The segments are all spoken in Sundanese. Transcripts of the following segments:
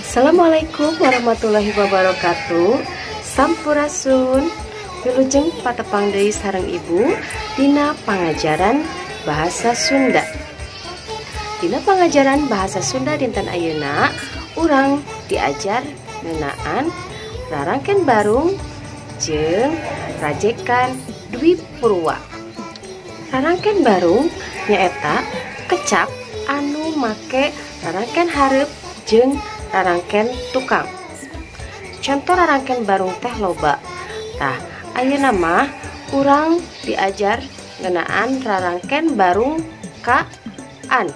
Assalamualaikum warahmatullahi wabarakatuh. Sampurasun. Wilujeng patepang deui sareng Ibu dina pangajaran bahasa Sunda. Dina pangajaran bahasa Sunda dinten ayeuna, urang diajar ngeunaan rarangken barung jeung rajekan dwi purwa. Rarangken barung nyaeta kecap anu make rarangken hareup jeung rarangken tukang. Conto rarangken barung teh loba. Tah, ayeuna mah urang diajar ngeunaan rarangken barung ka-an.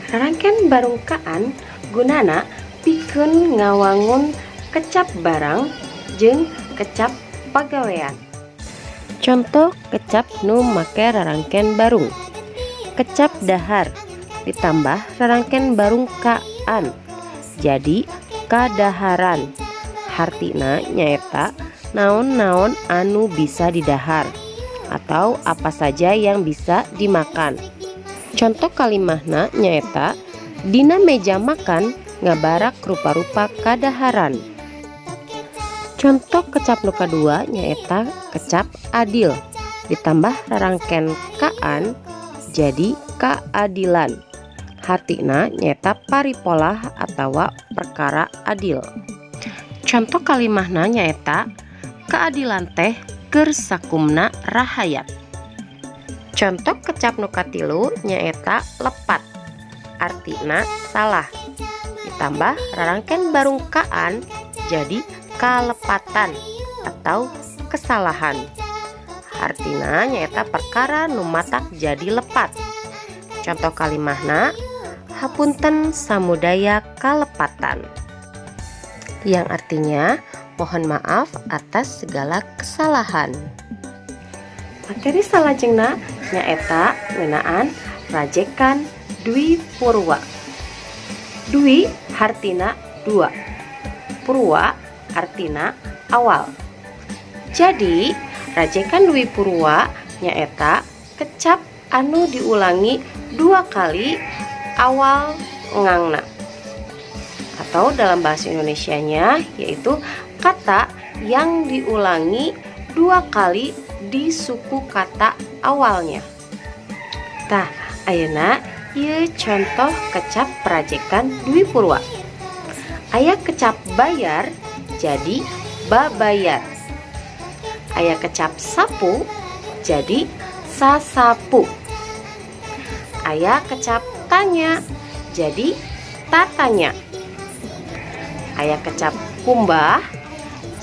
Rarangken barung ka-an gunana pikeun ngawangun kecap barang jeung kecap pagawean. Conto kecap nu make rarangken barung. Kecap dahar ditambah rarangken barung ka-an jadi kadaharan. Hartina nyaeta naon-naon anu bisa didahar atau apa saja yang bisa dimakan. Conto kalimahna nyaeta dina meja makan ngabarak rupa-rupa kadaharan. Conto kecap nu kadua nyaeta kecap adil ditambah rarangken ka-an jadi kaadilan. Hartina nyaeta paripolah atawa perkara adil. Conto kalimahna nyaeta keadilan teh keur sakumna rahayat. Conto kecap nu katilu nyaeta lepat, artina salah, ditambah rarangken barung ka-an jadi kalepatan atau kesalahan. Hartina nyaeta perkara nu matak jadi lepat. Contoh kalimahna, hapunten samudaya kalepatan, yang artinya mohon maaf atas segala kesalahan. Materi salajengna nyaeta ngeunaan rajekan dwi purwa. Dwi hartina dua, purwa artina awal. Jadi, rajekan dwi purwa nyaeta kecap anu diulangi dua kali awal engangna. Atau dalam bahasa Indonesianya yaitu kata yang diulangi dua kali di suku kata awalnya. Tah, ayeuna ieu contoh kecap rajekan dwi purwa. Aya kecap bayar jadi babayar. Aya kecap sapu jadi sasapu. Aya kecap tanya jadi tatanya. Aya kecap kumbah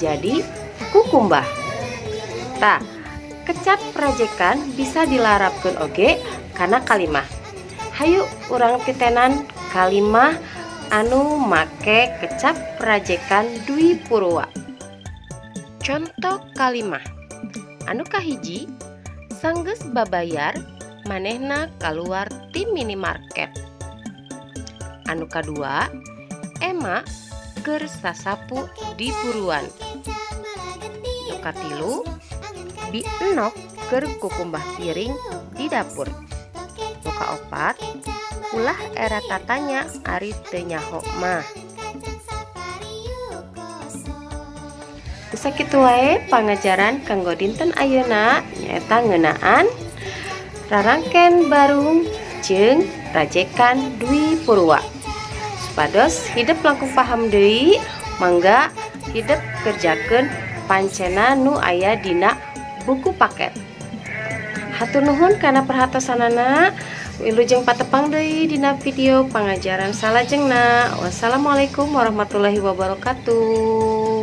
jadi kukumbah. Tah, kecap rajekan bisa dilarapkeun oge kana kalimah. Hayu urang titenan kalimah anu make kecap rajekan dwi purwa. Contoh kalimah anu kahiji, sanggeus babayar manehna kaluar ti minimarket. Anu kadua, Ema keur sasapu di buruan. Nu katilu, Bi Enok keur kukumbah piring di dapur. Nu kaopat, ulah era tatanya ari teu nyaho mah. Sakitu wae pangajaran kanggo dinten ayeuna, nyaeta ngeunaan rarangken barung jeung rajekan dwi purwa. Supados hidep langkung paham deui, mangga hidep kerjakeun pancena nu aya dina buku paket. Hatur nuhun kana perhatosanana. Wilujeng patepang deui dina video pangajaran salajengna. Wassalamualaikum warahmatullahi wabarakatuh.